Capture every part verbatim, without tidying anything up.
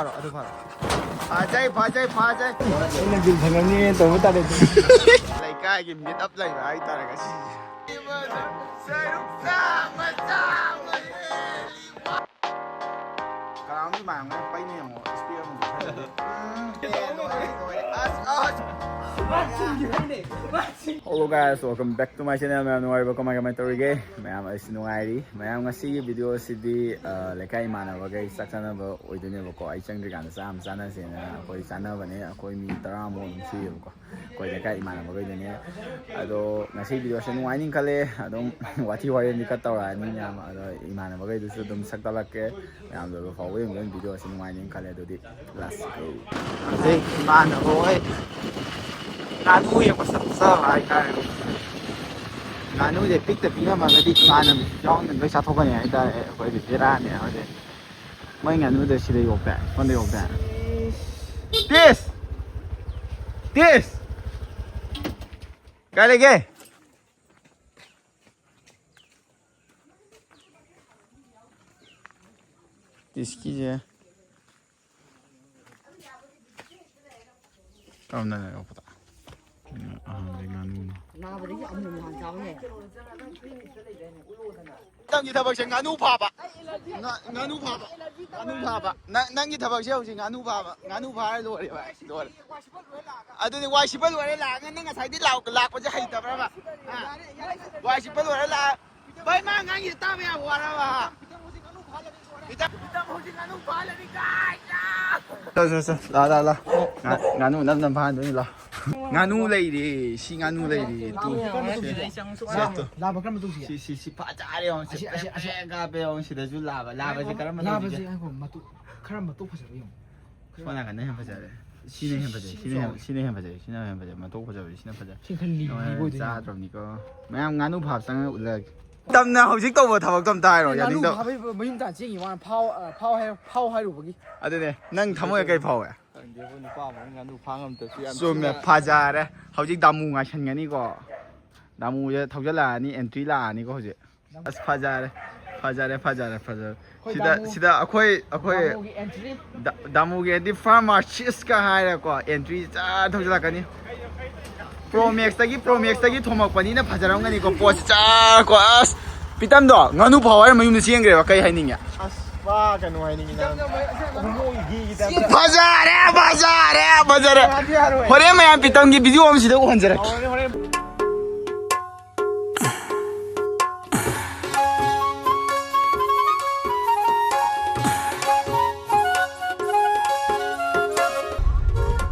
ꯐꯥꯔꯣ, ꯑꯗꯨ ꯐꯥꯔꯣ꯫ ꯐꯥꯖꯩ, ꯐꯥꯖꯩ, ꯐꯥꯖꯩ꯫ ꯑꯩꯅ ꯕꯤꯜ ꯐꯪꯉꯝꯅꯤ ꯇꯧꯕ ꯇꯥꯔꯦ꯫ ꯂꯩꯀꯥꯏꯒꯤ ꯃꯤꯠ ꯑꯞ ꯂꯩꯕ ꯍꯥꯏꯇꯥꯔꯦ ꯉꯁꯤꯁꯦ꯫ ꯀꯅꯥꯝꯒꯤ ꯃꯥꯡꯕ ꯄꯩꯅ ꯌꯦꯡꯉꯣ, ꯏꯁꯄꯤꯀꯔ ꯑꯃꯨꯛ ꯃꯨꯠꯊꯠꯂꯗꯤ꯫ ꯎꯝ, ꯑꯦ, ꯂꯣꯏꯔꯦ, ꯂꯣꯏꯔꯦ꯫ ꯑꯁ, ꯑꯁ꯫ Hello guys, welcome back to my channel. ꯃꯌꯥꯝ ꯅꯨꯡꯉꯥꯏꯔꯤꯕ? ꯀꯃꯥꯏ, ꯀꯃꯥꯏ ꯇꯧꯔꯤꯒꯦ? ꯃꯌꯥꯝ ꯑꯩꯁꯨ ꯅꯨꯡꯉꯥꯏꯔꯤ꯫ ꯃꯌꯥꯝ ꯉꯁꯤꯒꯤ ꯚꯤꯗꯤꯑꯣꯁꯤꯗꯤ, ꯑ, ꯂꯩꯀꯥꯏ ꯏꯃꯥꯟꯅꯕꯈꯩ ꯆꯥꯛ ꯆꯥꯅꯕ ꯑꯣꯏꯗꯣꯏꯅꯦꯕꯀꯣ꯫ ꯑꯩ ꯆꯪꯗ꯭ꯔꯤꯀꯥꯟꯗ ꯆꯥꯛ ꯑꯃ ꯆꯥꯅꯁꯦꯅ ꯑꯩꯈꯣꯏ ꯆꯥꯅꯕꯅꯦ꯫ ꯑꯩꯈꯣꯏ ꯃꯤ ꯇꯔꯥꯃꯨꯛ ꯑꯗꯨꯝ ꯁꯨꯏꯌꯦꯕꯀꯣ꯫ ꯑꯩꯈꯣꯏ ꯂꯩꯀꯥꯏ ꯏꯃꯥꯟꯅꯕꯈꯩꯗꯨꯅꯦ꯫ ꯑꯗꯣ ꯉꯁꯤ ꯚꯤꯗꯤꯑꯣꯁꯦ ꯅꯨꯡꯉꯥꯏꯅꯤ ꯈꯜꯂꯦ꯫ ꯑꯗꯨꯝ ꯋꯥꯊꯤ ꯋꯥꯔꯦꯝꯗꯤ ꯈꯔ ꯇꯧꯔꯛꯑꯅꯤ ꯃꯌꯥꯝ꯫ ꯑꯗꯣ ꯏꯃꯥꯟꯅꯕꯈꯩꯗꯨꯁꯨ ꯑꯗꯨꯝ ꯁꯛ ꯀꯥꯛꯂꯛꯀꯦ꯫ ꯃꯌꯥꯝꯗꯣ ꯂꯣꯏꯐꯥꯎꯕ ꯌꯦꯡꯕꯤꯌꯨ꯫ ꯚꯤꯗꯤꯑꯣꯁꯦ ꯅꯨꯡꯉꯥꯏꯅꯤ ꯈꯜꯂꯦ꯫ ꯑꯗꯨꯗꯤ let's go꯫ ꯍꯧꯖꯤꯛ ꯏꯃꯥꯟꯅꯕ ꯍꯣꯏ ꯉꯥꯅꯨ ꯌꯦꯡꯕ ꯆꯠꯆꯕ ꯍꯥꯏꯇꯥꯔꯦ꯫ ꯉꯥꯅꯨꯁꯦ ꯄꯤꯛꯇ ꯄꯤꯛꯑꯝꯃꯒꯗꯤ ꯏꯃꯥꯟꯅꯕ ꯌꯥꯎꯅ ꯂꯣꯏ ꯆꯥꯊꯣꯛꯀꯅꯤ ꯍꯥꯏꯇꯥꯔꯦ꯫ ꯑꯩꯈꯣꯏꯗꯤ ꯕꯦꯔꯥꯅꯦ ꯍꯧꯖꯤꯛ꯫ ꯃꯣꯏ ꯉꯥꯅꯨꯗ ꯁꯤꯗ ꯌꯣꯛꯄꯦ, ꯁꯣꯝꯗ ꯌꯣꯛꯄꯦ꯫ ꯇꯤꯁ! ꯇꯤꯁ! ꯀꯥꯏ ꯂꯩꯒꯦ? ꯇꯤꯁꯀꯤꯁꯦ ꯀꯔꯝꯅ ꯌꯣꯛꯄꯗ? ꯑꯍꯥꯟꯕꯗꯤ ꯉꯥꯅꯨꯅꯤ꯫ ꯅꯥꯕꯗꯒꯤ ꯑꯃꯨꯛ ꯍꯥꯟ ꯆꯥꯕꯅꯦ꯫ ꯅꯪꯒꯤ ꯊꯕꯛꯁꯦ ꯉꯥꯅꯨ ꯐꯥꯕ꯫ ꯉꯥ-, ꯉꯥꯅꯨ ꯐꯥꯕ꯫ ꯉꯥꯅꯨ ꯐꯥꯕ꯫ ꯅꯪ, ꯅꯪꯒꯤ ꯊꯕꯛꯁꯦ ꯍꯧꯖꯤꯛ ꯉꯥꯅꯨ ꯐꯥꯕ꯫ ꯉꯥꯅꯨ ꯐꯥꯔ ꯂꯣꯏꯔꯦ ꯚꯥꯏ꯫ ꯂꯣꯏꯔꯦ꯫ ꯑꯗꯨꯗꯤ ꯋꯥꯏ ꯁꯤꯠꯄ ꯂꯣꯏꯔꯦ ꯂꯥꯛꯑꯒ ꯅꯪ ꯉꯁꯥꯏꯗꯤ ꯂꯥꯛ-, ꯂꯥꯛꯄꯁꯦ ꯍꯩꯇꯕ꯭ꯔꯕ? ꯍꯥ? ꯋꯥꯏ ꯁꯤꯠꯄ ꯂꯣꯏꯔꯦ ꯂꯥꯛ-, ꯚꯥꯏ, ꯃꯥ ꯉꯥꯡꯉꯤꯁꯦ ꯇꯥꯕ ꯌꯥꯝ ꯋꯥꯔꯕ, ꯍꯥ? ꯄꯤꯇꯝ ꯍꯧꯖꯤꯛ ꯉꯥꯅꯨ ꯐꯥꯍꯜꯂꯅꯤ ꯀꯥꯏꯅ! ꯆꯣ, ꯆꯣ, ꯆꯣ꯫ ꯂꯥ, ꯂꯥ, ꯂꯥ꯫ ꯉꯥ-, ꯉꯥꯅꯨ ꯅꯝ ꯅꯝ ꯐꯥꯍꯟꯗꯣꯏꯅꯤ, ꯂꯥ꯫ ꯉꯥꯅꯨ ꯂꯩꯔꯦ, ꯁꯤ ꯉꯥꯅꯨ ꯂꯩꯔꯦ, ꯇꯨ꯫ ꯁꯤ, ꯁꯤ, ꯇꯨ꯫ ꯂꯥꯕ ꯀꯔꯝꯕ ꯇꯧꯁꯤꯒꯦ? ꯁꯤ, ꯁꯤ, ꯁꯤ ꯐꯖꯔꯦ, ꯌꯦꯡꯉꯣ, ꯁꯤ ꯑꯁꯤ, ꯑꯁꯤ, ꯑꯁꯤ꯫ ꯄꯦꯛ ꯄꯦꯛ ꯀꯥꯞꯄꯦ, ꯌꯦꯡꯉꯣ, ꯁꯤꯗꯁꯨ ꯂꯥꯕ꯫ ꯂꯥꯕꯁꯦ ꯀꯔꯝꯕ ꯂꯥꯕꯁꯦ ꯇꯧꯁꯤꯒꯦ? ꯉꯥꯏꯈꯣ, ꯃꯇꯨ-, ꯈꯔ ꯃꯇꯨ ꯐꯖꯕ ꯌꯦꯡꯉꯣ꯫ ꯁꯣꯝ ꯅꯥꯀꯟꯗ ꯍꯦꯟꯅ ꯐꯖꯔꯦ꯫ ꯁꯤꯅ ꯍꯦꯟꯅ ꯐꯖꯩ, ꯁꯤ ꯁꯤꯅ ꯍꯦꯟꯅ, ꯆꯥꯎꯋꯦ꯫ ꯁꯤꯅ ꯍꯦꯟꯅ ꯐꯖꯩ, ꯁꯤꯅ ꯍꯦꯟꯅ ꯐꯖꯩ, ꯃꯇꯧ ꯐꯖꯕꯁꯦ ꯁꯤꯅ ꯐꯖꯩ꯫ ꯁꯤ ꯈꯔ ꯂꯤꯕ ꯍꯣꯔꯦꯟ ꯑꯣꯏꯗꯣꯏꯅꯦ꯫ ꯆꯥꯗ꯭ꯔꯕꯅꯤꯀꯣ꯫ ꯃꯌꯥꯝ ꯉꯥꯅꯨ ꯐꯥꯕ ꯆꯪꯉꯒ ꯎꯠꯂꯛꯑꯒꯦ꯫ ꯇꯝꯅ ꯍꯧꯖꯤꯛ ꯇꯧꯕ ꯊꯕꯛꯇꯣ ꯑꯝꯇ ꯍꯥꯏꯔꯣ, ꯉꯥꯅꯨ ꯌꯥꯅꯤꯡꯗꯕ꯫ ꯐꯥꯕꯩ ꯃꯌꯨꯝ ꯇꯥꯟ ꯆꯦꯟꯈꯤ ꯋꯥꯅꯤ, ꯐꯥꯎ-, ꯑ, ꯐꯥꯎ ꯍꯥꯏ-, ꯐꯥꯎ ꯍꯥꯏꯔꯨꯕꯒꯤ꯫ ꯑꯗꯨꯅꯦ, ꯅꯪ ꯊꯃꯣꯏ ꯀꯩ ꯐꯥꯎꯋꯦ? ꯈꯪꯗꯦꯕꯨ, ꯅꯨꯄꯥ ꯑꯃꯅ ꯉꯥꯅꯨ ꯐꯥ ꯉꯝꯗꯕꯁꯤ ꯌꯥꯝ ꯆꯨꯝꯃꯦ, ꯊꯤꯅ ꯐꯖꯔꯦ꯫ ꯍꯧꯖꯤꯛ ꯗꯥꯃꯨ ꯉꯥꯏꯁꯟꯒꯅꯤꯀꯣ꯫ ꯗꯥꯃꯨꯁꯦ ꯊꯧꯖꯜꯂꯛꯑꯅꯤ, entry ꯂꯥꯛꯑꯅꯤꯀꯣ ꯍꯧꯖꯤꯛ꯫ ꯑꯁ, ꯐꯖꯔꯦ, ꯐꯖꯔꯦ, ꯐꯖꯔꯦ, ꯐꯖꯔꯦ꯫ ꯁꯤꯗ ꯁꯤꯗ ꯑꯩꯈꯣꯏ ꯑꯩꯈꯣꯏ ꯗꯥ- ꯗꯥꯃꯨꯒꯤ ꯑꯦꯟꯇꯤ ꯐꯥꯔꯃꯥꯁꯤꯁꯀ ꯍꯥꯏꯔꯀꯣ, ꯑꯦꯟꯇ꯭ꯔꯤ ꯆꯥ ꯊꯧꯖꯤꯜꯂꯛꯀꯅꯤ꯫ ꯄ꯭ꯔꯣꯃꯦꯛꯁꯇꯒꯤ ꯄ꯭ꯔꯣꯃꯦꯛꯁꯇꯒꯤ ꯊꯣꯝꯃꯛꯄꯅꯤꯅ ꯐꯖꯔꯝꯒꯅꯤꯀꯣ ꯄꯣꯠꯁꯤ꯫ ꯆꯥ ꯀꯣ ꯑꯁ, ꯄꯤꯇꯝꯗꯣ ꯉꯥꯅꯨ ꯐꯥꯎ ꯍꯥꯏꯔ ꯃꯌꯨꯝꯗ ꯆꯦꯟꯈ꯭ꯔꯦꯕ꯫ ꯀꯩ ꯍꯥꯏꯅꯤꯡꯉꯦ? ꯑꯁ, ꯋꯥ ꯀꯩꯅꯣ ꯍꯥꯏꯅꯤꯡꯉꯤ ꯅꯪ꯫ ꯍꯣꯃꯣꯒꯤ ꯒꯤꯒꯤ ꯇꯥꯏꯞꯇ꯫ ꯐꯖꯔꯦ, ꯐꯖꯔꯦ, ꯐꯖꯔꯦ꯫ ꯌꯥꯗꯤ ꯌꯥꯔꯣꯏ꯫ ꯍꯣꯔꯦꯟ ꯃꯌꯥꯝ ꯄꯤꯇꯝꯒꯤ ꯚꯤꯗꯤꯑꯣ ꯑꯃ ꯁꯤꯗ ꯎꯍꯟꯖꯔꯛꯀꯦ꯫ ꯍꯣꯔꯦꯟ, ꯍꯣꯔꯦꯟ꯫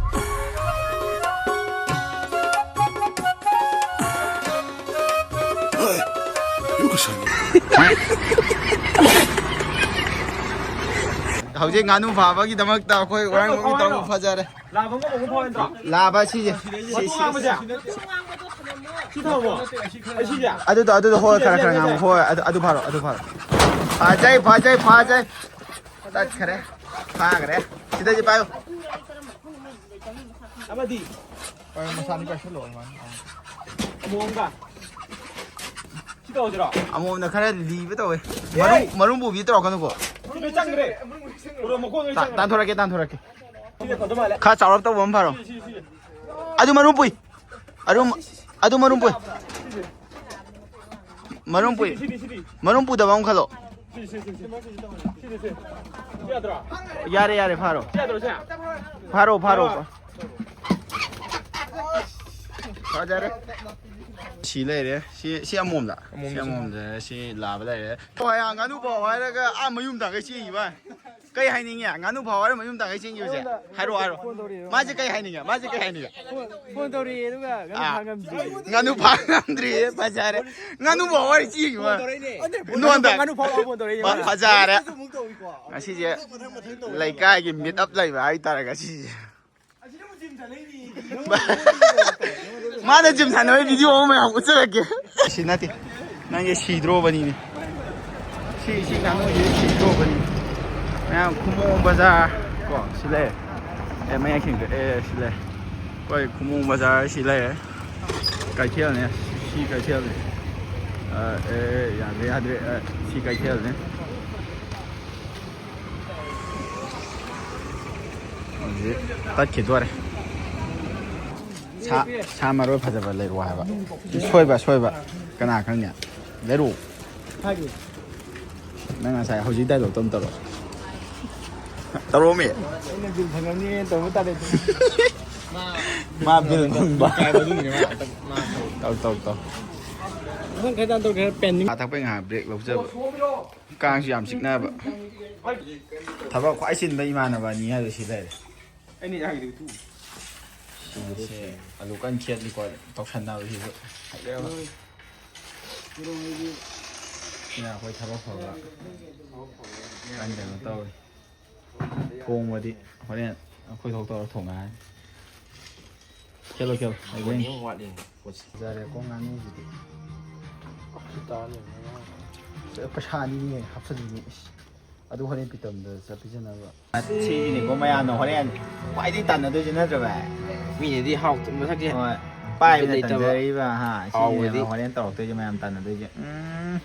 ꯍꯧꯖꯤꯛ ꯉꯥꯅꯨ ꯐꯥꯕꯒꯤꯗꯃꯛꯇ ꯑꯩꯈꯣꯏ ꯋꯥꯔꯪꯕꯝꯒꯤ ꯇꯥꯃꯣ ꯐꯖꯔꯦ꯫ ꯂꯥꯕ ꯑꯃ ꯑꯃꯨꯛ ꯐꯥꯎ ꯅꯠꯇ꯭ꯔꯣ? ꯂꯥꯕ ꯁꯤꯁꯦ꯫ ꯁꯤ, ꯃꯇꯨ ꯁꯤ, ꯉꯥꯡꯕꯁꯦ? ꯁꯤ꯫ ꯁꯤ ꯊꯝꯃꯣ꯫ ꯑꯁꯤꯁꯦ? ꯑꯗꯨꯗꯣ, ꯑꯗꯨꯗꯣ ꯍꯣꯏ, ꯈꯔ, ꯈꯔ ꯉꯥꯡꯉꯨ꯫ ꯍꯣꯏ, ꯑꯗꯨ, ꯑꯗꯨ ꯐꯥꯔꯣ, ꯑꯗꯨ ꯐꯥꯔꯣ꯫ ꯐꯖꯩ, ꯐꯖꯩ, ꯐꯖꯩ꯫ ꯇꯠꯈꯔꯦ꯫ ꯐꯥꯈꯔꯦ꯫ ꯁꯤꯗꯗꯤ ꯄꯥꯏꯌꯨ꯫ ꯑꯃꯗꯤ? ꯄꯥꯏꯌꯨ, ꯃꯁꯥꯅꯤ ꯄꯥꯏꯁꯜꯂꯣ, ꯑꯗꯨꯃꯥꯏꯅ꯫ ꯑꯃꯨꯛ ꯑꯃꯒ꯫ ꯁꯤ ꯇꯧꯁꯤꯔꯣ? ꯑꯃꯣꯝꯅ ꯈꯔ ꯂꯤꯕ ꯇꯧꯋꯦ꯫ ꯃꯔꯨꯝ, ꯃꯔꯨꯝ ꯄꯨꯕꯤ ꯇꯧꯔꯛꯀꯅꯨꯀꯣ꯫ ꯃꯔꯨꯝ ꯆꯪꯈ꯭ꯔꯦ꯫ ꯃꯔꯨꯝ ꯆꯪꯈ꯭ꯔꯦ꯫ ꯇꯥ-, ꯇꯥꯟꯊꯣꯔꯛꯀꯦ, ꯇꯥꯟꯊꯣꯔꯛꯀꯦ꯫ ꯁꯤꯗ ꯇꯧꯗꯧ ꯃꯥꯜꯂꯦ꯫ ꯈꯔ ꯆꯥꯎꯔꯞ ꯇꯧꯕ ꯑꯃ ꯐꯥꯔꯣ꯫ ꯁꯤ, ꯁꯤ, ꯁꯤ꯫ ꯑꯗꯨ ꯃꯔꯨꯝ ꯄꯨꯏ꯫ ꯑꯗꯨꯝ, ꯑꯗꯨ ꯃꯔꯨꯝ ꯄꯨꯏ꯫ ꯃꯔꯨꯝ ꯄꯨꯏ꯫ ꯁꯤꯗꯤ, ꯁꯤꯗꯤ, ꯁꯤꯗꯤ꯫ ꯃꯔꯨꯝ ꯄꯨꯗꯕ ꯑꯃ ꯈꯜꯂꯣ꯫ ꯁꯤ, ꯁꯤ, ꯁꯤ, ꯁꯤ꯫ ꯁꯤꯗꯤ, ꯁꯤ꯫ ꯁꯤ ꯌꯥꯗ꯭ꯔꯣ? ꯌꯥꯔꯦ, ꯌꯥꯔꯦ, ꯐꯥꯔꯣ꯫ ꯁꯤ ꯌꯥꯗ꯭ꯔꯣ, ꯁꯦ? ꯐꯥꯔꯣ, ꯐꯥꯔꯣ꯫ ꯌꯥꯔꯣ? ꯐꯖꯔꯦ꯫ ꯁꯤ ꯂꯩꯔꯦ꯫ ꯁꯤ, ꯁꯤ ꯑꯃꯣꯝꯗ꯫ ꯑꯃꯣꯝꯗ ꯁꯤ ꯁꯤ꯫ ꯑꯃꯣꯝꯗ꯫ ꯁꯤ ꯂꯥꯕ ꯂꯩꯔꯦ꯫ ꯍꯣꯏ, ꯉꯥꯅꯨ ꯐꯥꯎ ꯍꯥꯏꯔꯒ ꯑꯥ ꯃꯌꯨꯝ ꯇꯥꯡꯈꯩ ꯆꯦꯟꯈꯤꯕ꯫ ꯀꯩ ꯍꯥꯏꯅꯤꯡꯉꯦ? ꯉꯥꯅꯨ ꯐꯥꯎ ꯍꯥꯏꯔ ꯃꯌꯨꯝ ꯇꯥꯡꯈꯩ ꯆꯦꯟꯈꯤꯕꯁꯦ? ꯍꯥꯏꯔꯛꯑꯣ, ꯍꯥꯏꯔꯛꯑꯣ꯫ ꯃꯥꯁꯦ ꯀꯩ ꯍꯥꯏꯅꯤꯡꯉꯦ? ꯃꯥꯁꯦ ꯀꯩ ꯍꯥꯏꯅꯤꯡꯉꯦ? ꯐꯣꯟ, ꯐꯣꯟ ꯇꯧꯔꯛꯑꯦ, ꯑꯗꯨꯒ ꯉꯥꯅꯨ ꯑꯥ꯫ ꯐꯥ ꯉꯝꯗ꯭ꯔꯤ꯫ ꯉꯥꯅꯨ ꯐꯥ ꯉꯝꯗ꯭ꯔꯤꯌꯦ, ꯐꯖꯔꯦ꯫ ꯉꯥꯅꯨ ꯐꯥꯎ ꯍꯥꯏꯔ ꯆꯦꯟꯈꯤꯕ꯫ ꯐꯣꯟ ꯇꯧꯔꯛꯏꯅꯦ꯫ ꯅꯉꯣꯟꯗ꯫ ꯉꯥꯅꯨ ꯐꯥꯎ ꯐꯣꯟ ꯇꯧꯔꯛꯏꯅꯦ ꯐ-, ꯃꯥꯅ꯫ ꯐꯖꯔꯦ꯫ ꯑꯩꯁꯨ ꯑꯃꯨꯛ ꯇꯧꯏꯀꯣ꯫ ꯉꯁꯤꯁꯦ ꯃꯊꯪ, ꯃꯊꯪ, ꯃꯊꯪ ꯇꯧꯏꯀꯣ꯫ ꯂꯩꯀꯥꯏꯒꯤ meet up ꯂꯩꯕ ꯍꯥꯏꯇꯥꯔꯦ ꯉꯁꯤꯁꯦ꯫ ꯃꯥꯅ gym ꯁꯥꯟꯅꯕꯒꯤ video ꯑꯃ ꯃꯌꯥꯝ ꯎꯠꯆꯔꯛꯀꯦ꯫ ꯁꯤ ꯅꯠꯇꯦ꯫ ꯅꯪꯁꯦ ꯁꯤꯗ꯭ꯔꯣꯕꯅꯤꯅꯦ꯫ ꯁꯤ, ꯁꯤ ꯉꯥꯅꯨꯁꯦ ꯁꯤꯗ꯭ꯔꯣꯕꯅꯤ꯫ ꯃꯌꯥꯝ ꯈꯨꯃꯣꯡ ꯕꯖꯥꯔ ꯀꯣ ꯁꯤ ꯂꯩꯔꯦ꯫ ꯑꯦ, ꯃꯌꯥꯝ ꯁꯦꯡꯗꯣꯛ-, ꯑꯦ, ꯁꯤ ꯂꯩꯔꯦ꯫ ꯑꯩꯈꯣꯏ ꯈꯨꯃꯣꯡ ꯕꯖꯥꯔ ꯁꯤ ꯂꯩꯔꯦ꯫ ꯀꯩꯊꯦꯜꯅꯦ꯫ ꯁꯤ ꯀꯩꯊꯦꯜꯅꯦ꯫ ꯑ, ꯑꯦ, ꯌꯥꯗ꯭ꯔꯦ, ꯌꯥꯗ꯭ꯔꯦ꯫ ꯑ, ꯁꯤ ꯀꯩꯊꯦꯜꯅꯦ꯫ ꯍꯧꯖꯤꯛ ꯇꯠꯈꯤꯗꯣꯔꯦ꯫ ꯁꯥ, ꯁꯥ ꯃꯔꯣꯏ ꯐꯖꯕ ꯂꯩꯔꯛꯑꯣ ꯍꯥꯏꯕ꯫ ꯁꯣꯏꯕ, ꯁꯣꯏꯕ꯫ ꯀꯅꯥ ꯈꯪꯅꯤ? ꯂꯩꯔꯛꯑꯣ꯫ ꯅꯪ ꯉꯁꯥꯏ ꯍꯧꯖꯤꯛ ꯗꯥꯏꯂꯣꯛꯇꯣ ꯑꯃ ꯇꯧꯔꯣ꯫ ꯇꯧꯔꯛꯑꯣꯃꯤ꯫ ꯑꯩꯅ ꯕꯤꯜ ꯐꯪꯉꯝꯅꯤ ꯇꯧꯕ ꯇꯥꯔꯦ꯫ ꯃꯥ ꯕꯤꯜ ꯐꯪꯕ꯫ ꯇꯧ, ꯇꯧ, ꯇꯧ꯫ ꯃꯊꯪ ꯈꯔ ꯇꯥꯟ ꯇꯧꯔ ꯈꯔ ꯄꯦꯟꯗꯤꯡ꯫ ꯆꯥ ꯊꯛꯄꯩ ꯉꯥꯏꯍꯥꯛ ꯕ꯭ꯔꯦꯛ ꯂꯧꯖꯕ꯫ ꯀꯥꯡꯁꯨ ꯌꯥꯝ ꯆꯤꯛꯅꯕ꯫ ꯊꯕꯛ ꯈ꯭ꯋꯥꯏ ꯆꯤꯟꯕ ꯏꯃꯥꯟꯅꯕ ꯑꯅꯤ ꯍꯥꯏꯕ ꯁꯤ ꯂꯩꯔꯦ꯫ ꯑꯩꯅ ꯌꯥꯈꯤꯗꯕ ꯇꯨ꯫ ꯁꯤꯁꯦ ꯑꯂꯨ ꯀꯟꯅ ꯈꯦꯠꯂꯤꯀꯣ, ꯇꯧꯁꯟꯅꯕꯁꯤꯁꯨ꯫ ꯍꯩꯔꯦꯕ꯫ ꯁꯤꯅ ꯑꯩꯈꯣꯏ ꯊꯕꯛ ꯐꯕ꯫ ꯀꯟꯅ ꯀꯩꯅꯣ ꯇꯧꯔꯤ꯫ ꯊꯣꯡꯕꯗꯤ ꯍꯣꯔꯦꯟ ꯑꯩꯈꯣꯏ ꯊꯣꯛ ꯇꯧꯔ ꯊꯣꯡꯉꯛꯑꯅꯤ꯫ ꯈꯦꯠꯂꯣ, ꯈꯦꯠꯂꯣ꯫ ꯃꯣꯟ ꯑꯃ ꯋꯥꯠꯂꯤ꯫ ꯐꯖꯔꯦꯀꯣ ꯉꯥꯅꯨꯁꯤꯗꯤ꯫ ꯄꯩꯁꯥꯅꯤꯅꯦ ꯍꯥꯞꯆꯜꯂꯤꯅꯦ꯫ ꯏꯁ꯫ ꯑꯗꯨ ꯍꯣꯔꯦꯟ ꯄꯤꯇꯝꯗ ꯆꯠ ꯄꯤꯖꯅꯕ꯫ ꯁꯤꯒꯤꯅꯤꯀꯣ ꯃꯌꯥꯝꯅ ꯍꯣꯔꯦꯟ ꯈ꯭ꯋꯥꯏꯗꯒꯤ ꯇꯥꯟꯅꯗꯣꯏꯁꯦ ꯅꯠꯇ꯭ꯔ ꯚꯥꯏ? ꯃꯤꯅꯗꯤ ꯍꯥꯎꯇꯕ ꯃꯁꯛꯁꯦ꯫ ꯍꯣꯏ꯫ ꯄꯥꯏꯕꯅ ꯕꯤꯠ ꯂꯩꯇꯕ꯫ ꯇꯟꯖꯔꯛꯏꯕ ꯍꯥ꯫ ꯍꯥꯎꯕꯗꯤ꯫ ꯁꯤꯅꯦꯕ ꯍꯣꯔꯦꯟ ꯇꯧꯔꯛꯇꯣꯏꯁꯦ ꯃꯌꯥꯝ ꯇꯥꯟꯅꯗꯣꯏꯁꯦ꯫ ꯎꯝ꯫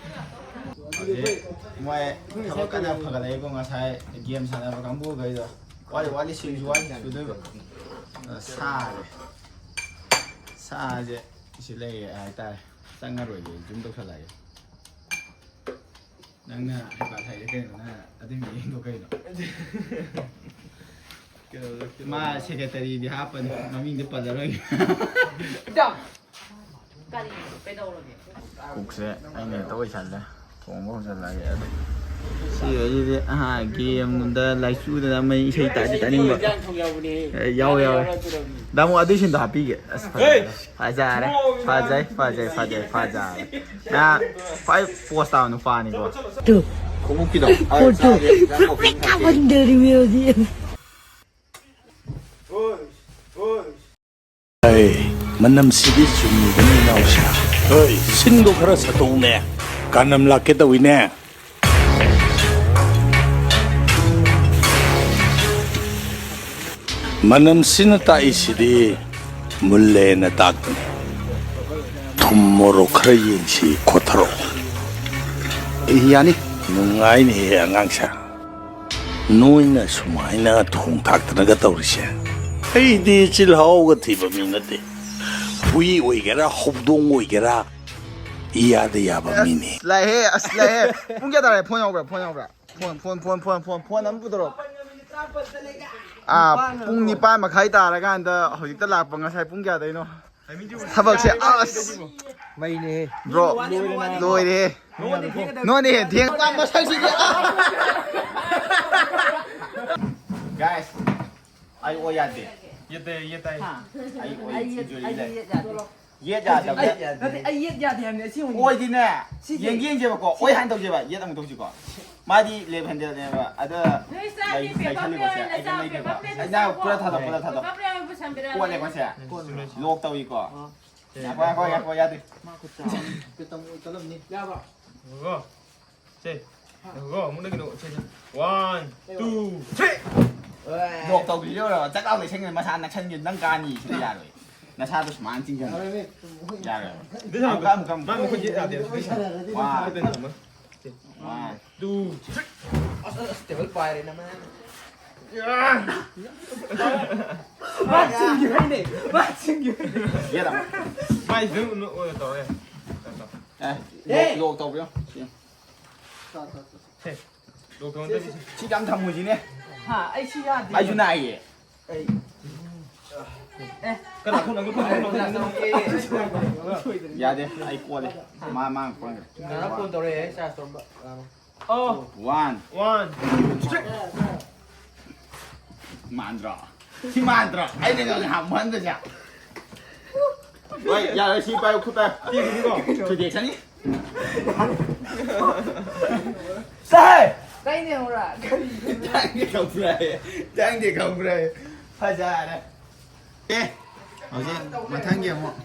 ꯍꯧꯖꯤꯛ ꯃꯣꯏ ꯊꯕꯛ ꯀꯟꯅ ꯐꯒꯠꯂꯛꯏꯀꯣ ꯉꯁꯥꯏ ꯒꯦꯝ ꯁꯥꯟꯅꯕ ꯀꯥꯡꯕꯨꯈꯩꯗꯣ꯫ ꯋꯥꯠꯂꯤ, ꯋꯥꯠꯂꯤ, ꯁꯤꯡꯁꯨ ꯋꯥꯠꯂꯤ ꯁꯨꯗꯣꯏꯕ꯫ ꯑ, ꯁꯥꯁꯦ꯫ ꯁꯥꯁꯦ ꯁꯤ ꯂꯩꯔꯦ ꯍꯥꯏꯇꯥꯔꯦ꯫ ꯆꯪꯉꯔꯣꯏꯒꯦ, ꯖꯨꯝ ꯇꯧꯁꯜꯂꯛꯑꯒꯦ꯫ ꯅꯪꯅ ꯍꯩꯄꯥ ꯁꯥꯏꯁꯦ ꯀꯩꯅꯣ? ꯅꯪ ꯑꯗꯨꯏ ꯃꯤꯠꯌꯦꯡꯗꯣ ꯀꯩꯅꯣ? ꯃꯥ ꯁꯦꯀ꯭ꯔꯦꯇꯔꯤꯗꯤ ꯍꯥꯞꯄꯅꯤ, ꯃꯃꯤꯡꯗꯤ ꯄꯜꯂꯔꯣꯏꯒꯦ꯫ ꯀꯔꯤ? ꯀꯩꯗꯧꯔꯒꯦ? ꯀꯨꯛꯁꯦ ꯑꯩꯅ ꯍꯦꯛꯇ ꯑꯣꯏꯁꯜꯂꯦ꯫ ꯊꯣꯡꯕ ꯍꯧꯖꯤꯜꯂꯛꯑꯒꯦ ꯑꯗꯨ꯫ ꯁꯤ ꯑꯩꯗꯤ ꯑꯍꯥ ꯒꯦꯝꯗ ꯂꯥꯏꯆꯨꯗꯅ ꯃꯩ ꯏꯁꯩ ꯇꯥꯗꯤ ꯇꯥꯅꯤꯡꯕ꯫ ꯑꯦ, ꯌꯥꯎꯋꯦ, ꯌꯥꯎꯋꯦ꯫ ꯇꯥꯃꯣ ꯑꯗꯨꯏ ꯁꯤꯟꯗꯣ ꯍꯥꯄꯤꯒꯦ꯫ ꯑꯁ, ꯐꯖꯔꯦ꯫ ꯐꯖꯔꯦ꯫ ꯐꯖꯩ, ꯐꯖꯩ, ꯐꯖꯩ, ꯐꯖꯔꯦ꯫ ꯃꯥ ꯈ꯭ꯋꯥꯏ ꯄꯣꯁ ꯇꯥꯕ ꯅꯨꯄꯥꯅꯤꯀꯣ꯫ ꯈꯣꯡꯎꯞꯀꯤꯗꯣ꯫ ꯐꯣꯇꯣ꯫ ꯄꯨꯔꯥ ꯀꯥꯞꯍꯟꯗꯣꯔꯤꯃꯤ ꯍꯧꯖꯤꯛ꯫ ꯍꯩ, ꯃꯅꯝꯁꯤꯗꯤ ꯆꯨꯝꯃꯤꯕꯅꯤ ꯏꯅꯥꯎꯁꯥ꯫ ꯍꯣꯏ, ꯁꯤꯟꯗꯣ ꯈꯔ ꯁꯠꯇꯣꯛꯎꯅꯦ꯫ ꯀꯥꯅꯝ ꯂꯥꯛꯀꯦ ꯇꯧꯏꯅꯦ꯫ ꯃꯅꯝꯁꯤꯅ ꯇꯥꯛꯏꯁꯤꯗꯤ ꯃꯨꯜꯂꯦꯅ ꯇꯥꯛꯄꯅꯤ꯫ ꯊꯨꯝ ꯃꯣꯔꯣꯛ ꯈꯔ ꯌꯦꯡꯁꯤ, ꯈꯣꯠꯊꯔꯛꯑꯣ꯫ ꯑꯦ, ꯌꯥꯅꯤ꯫ ꯅꯨꯡꯉꯥꯏꯅꯤꯍꯦ ꯑꯉꯥꯡꯁꯥ꯫ ꯅꯣꯏꯅ ꯁꯨꯃꯥꯏꯅ ꯊꯣꯡ ꯊꯥꯛꯇꯅꯒ ꯇꯧꯔꯤꯁꯦ, ꯑꯩꯗꯤ ꯆꯤꯜꯍꯥꯎꯒ ꯊꯤꯕ ꯃꯤ ꯅꯠꯇꯦ꯫ ꯍꯨꯏ ꯑꯣꯏꯒꯦꯔꯥ, ꯍꯧꯗꯣꯡ ꯑꯣꯏꯒꯦꯔꯥ, ꯏꯌꯥꯗ ꯌꯥꯕ ꯃꯤꯅꯤ꯫ ꯑꯁ ꯂꯥꯛꯑꯦꯍꯦ, ꯑꯁ ꯂꯥꯛꯑꯦꯍꯦ꯫ ꯄꯨꯡ ꯀꯌꯥ ꯇꯥꯔꯦ? ꯐꯣꯟ ꯌꯥꯎꯕ꯭ꯔꯥ? ꯐꯣꯟ ꯌꯥꯎꯕ꯭ꯔꯥ? Phone, phone, phone, phone, phone, phone ꯑꯃ ꯄꯨꯊꯣꯔꯛꯑꯣ꯫ ꯑꯥ, ꯄꯨꯡ ꯅꯤꯄꯥꯟ ꯃꯈꯥꯏ ꯇꯥꯔꯀꯥꯟꯗ ꯍꯧꯖꯤꯛꯇ ꯂꯥꯛꯄ꯫ ꯉꯁꯥꯏ ꯄꯨꯡ ꯀꯌꯥꯗꯩꯅꯣ? ꯊꯕꯛꯁꯦ ꯑꯁ꯫ ꯃꯩꯅꯦꯍꯦ꯫ ꯕ꯭ꯔꯣ, ꯂꯣꯏꯔꯦꯍꯦ꯫ ꯅꯣꯏꯅ ꯍꯦꯟꯅ ꯊꯦꯡ-, ꯃꯁꯛꯁꯤꯗꯤ꯫ Guys, ꯑꯩ ꯑꯣ ꯌꯥꯗꯦ꯫ ꯌꯦꯠꯇ ꯌꯦꯠꯇ ꯑꯩ ꯑꯣ injury ꯂꯩ꯫ ꯌꯦꯠ ꯌꯥꯗꯦ꯫ ꯌꯦꯠ ꯌꯥꯗꯕ꯫ ꯅꯠꯇꯦ, ꯑꯩ ꯌꯦꯠ ꯌꯥꯗꯦ ꯍꯥꯏꯕꯅꯦ, ꯑꯁꯤ ꯍꯧꯅꯤ꯫ ꯑꯣꯏꯗꯤꯅꯦ꯫ ꯁꯤꯗꯤ꯫ ꯌꯦꯡꯒꯦ ꯌꯦꯡꯁꯦꯕꯀꯣ꯫ ꯑꯣꯏ ꯍꯥꯟꯅ ꯇꯧꯁꯦꯕ꯫ ꯌꯦꯠ ꯑꯃꯨꯛ ꯇꯧꯁꯤꯀꯣ꯫ ꯃꯥꯗꯤ left handerꯅꯦꯕ꯫ ꯑꯗ ꯅꯣꯏ ꯆꯥꯛꯀꯤ ꯂꯩ-, paper ꯂꯩꯁꯜꯂꯤꯀꯣ ꯁꯦ꯫ ꯄꯤꯔꯛꯑꯣ, ꯑꯩ ꯀꯩꯝ ꯆꯥꯛ ꯂꯩꯇꯦꯀꯣ꯫ paper ꯄꯤꯔꯛꯑꯣ, ꯑꯩꯅ ꯄꯨꯔꯥ ꯊꯥꯗꯣꯛ, paper ꯄꯨꯔꯥ ꯊꯥꯗꯣꯛ꯫ ꯄꯤꯔꯛꯑꯣ, ꯄꯤꯁꯟꯕꯤꯔꯛꯑꯣ꯫ ꯀꯣꯠꯂꯦꯀꯣ ꯁꯦ꯫ Lock ꯇꯧꯏꯀꯣ꯫ ꯉꯥꯏꯈꯣ, ꯉꯥꯏꯈꯣ, ꯉꯥꯏꯈꯣ, ꯌꯥꯗꯦ꯫ ꯉꯥꯏꯈꯣ꯫ ꯁꯦ꯫ ꯉꯥꯏꯈꯣ꯫ ꯑꯃꯨꯛ ꯂꯩꯒꯤꯅꯣ꯫ ꯁꯦ, ꯁꯦ꯫ One, two, three. Lock ꯇꯧꯕꯤꯔꯣ꯫ ꯆꯥꯛ ꯂꯥꯎ ꯂꯩꯁꯟꯒꯅꯤ꯫ ꯃꯁꯥ ꯅꯛꯁꯟꯒꯅꯤ꯫ ꯅꯪ ꯀꯥꯅꯤ꯫ ꯁꯤꯗꯤ ꯌꯥꯔꯣꯏ꯫ ꯅꯁꯥꯗꯣ ꯁꯨꯃꯥꯏꯅ ꯆꯤꯡꯁꯤꯟ꯫ ꯌꯥꯔꯣꯏ꯫ ꯗꯤꯁ ꯑꯃꯨꯛꯀ, ꯑꯃꯨꯛꯀ, ꯑꯃꯨꯛꯀ꯫ ꯃꯥ ꯃꯈꯨꯠ ꯌꯦꯠ ꯌꯥꯗꯦ꯫ One, ꯈꯛꯇꯅꯤ ꯊꯝꯃꯣ꯫ one. Two, three. ꯑꯁ ꯑꯁ ꯇꯦꯕꯜ ꯄꯥꯏꯔꯦ ꯅꯃꯥ꯫ ꯃꯥ ꯆꯤꯡꯈꯤꯕ ꯍꯥꯏꯅꯦ꯫ ꯃꯥ ꯆꯤꯡꯈꯤꯕ ꯍꯥꯏꯅꯦ꯫ ꯌꯦꯠ ꯑꯃꯨꯛ꯫ ꯃꯥꯏꯁꯤꯗ ꯎꯅ ꯑꯣꯏꯅ ꯇꯧꯔꯦ꯫ ꯑꯦ, lock, lock ꯇꯧꯕꯤꯔꯣ꯫ ꯁꯤ꯫ ꯁꯦ, lock ꯇꯧꯅꯗꯕꯤ ꯁꯦ꯫ ꯁꯤ ꯌꯥꯝ ꯊꯝꯃꯣꯏꯁꯤꯅꯦ꯫ ꯍꯥ, ꯑꯩꯁꯨ ꯌꯥꯗꯦ꯫ ꯑꯩꯁꯨ ꯅꯥꯏꯌꯦ꯫ ꯀꯅꯥ ꯈꯣꯡꯅ ꯈꯣꯡꯅ ꯈꯣꯡꯅ ꯈꯣꯡꯅ ꯌꯥꯗꯦ꯫ ꯑꯩ ꯀꯣꯜꯂꯦ꯫ ꯃꯥ, ꯃꯥ ꯀꯣꯜꯂꯦ꯫ ꯅꯅꯥ phone ꯇꯧꯔꯛꯑꯦ, charge ꯇꯧꯔꯝꯕ꯫ ꯑꯣ꯫ One. One, two, three. ꯃꯥꯟꯗ꯭ꯔꯣ? ꯁꯤ ꯃꯥꯟꯗ꯭ꯔꯣ? ꯑꯩꯅ ꯉꯥꯡꯍꯥꯛ ꯃꯟꯗꯁꯦ꯫ ꯍꯣꯏ, ꯌꯥꯔꯦ, ꯁꯤ ꯄꯥꯏꯌꯨ, ꯈꯨꯠ ꯄꯥꯏꯌꯨ꯫ ꯊꯨꯗꯦꯛꯁꯅꯤ꯫ ꯆꯥꯍꯦ! ꯀꯩꯅꯦ ꯍꯧꯔ? ꯇꯥꯡꯗꯦ ꯈꯪꯕ꯭ꯔꯥ? ꯇꯥꯡꯗꯦ ꯈꯪꯕ꯭ꯔꯥ? ꯐꯖꯔꯦ꯫ ꯑꯦ, ꯍꯧꯖꯤꯛ ꯃꯊꯪꯒꯤ ꯑꯃꯨꯛ꯫